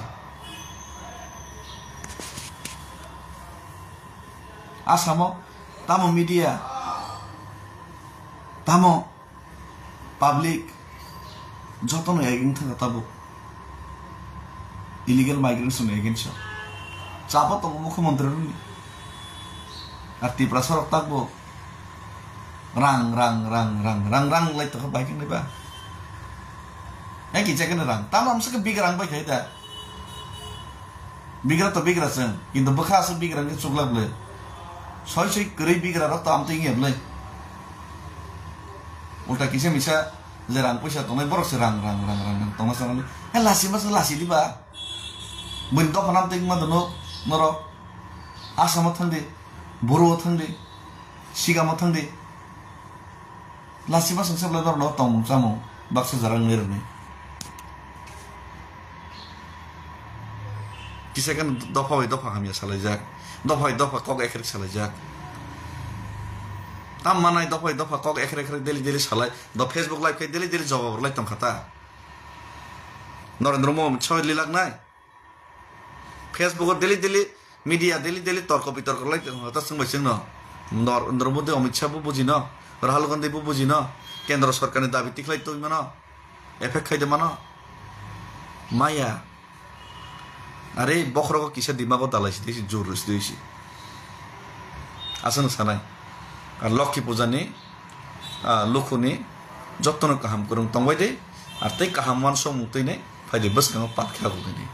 Asamo tamo media, tamo public, jotono against thangkha tabuk. Illegal migrants ni against o. Chapa tongo mukhyamantri rokni. Ar Tiprasa rok takbo rang, rang, rang lai tongkha bai khe ba. Eki jaga ni rang. Tamo amsa khe big rang bai khai da. Bigra to bigra chwng, kintu bwkha aswk bigra wngkhe chuklak bwle. Soi soi kwrwi bigra rok to amtwi wngya bwle. Ulta kisa misa je rang puisa tongnai borok se rang, rang, rang, rang, rang tongma sanani. He lasi masa lasi diba. Buini dopha nam twi wngma dono norok. Asamo thangdi, Boruo thangdi, Sigamo thangdi. Lachima chwngsa belai norokno tongmung chamung baksa jora wngwi rwnai. Kisa khe dopha bai dopha hamya salaijak, dopha bai dopha kok ekhrek salaijak. Tam manai dopha bai dopha kok ekhrek ekhrek daily daily salai, do Facebook live khe daily daily jawab rwlai tongkha ta. Narendra Modi soi lilak nai. Facebook o daily daily media daily daily torko bitorko lai tong ta chwng bai chwngno. Nor-, Narendra Modi, Amit Shah bo bujino, Rahul Gandhi bo bujino, kendro sorkarni dabi tikhlai tongmano, effect khaide mano. Maya. Are bokhorogo kisa dimago dalai si, si jur si, si. Aswng sanai. Ar Lokhi Puja ni, ah, lukhuni jotono kaham kwrwng tongbai de, ar tei kaham uansukmung twi nai phai de bwskango pat khe abo hwnwi.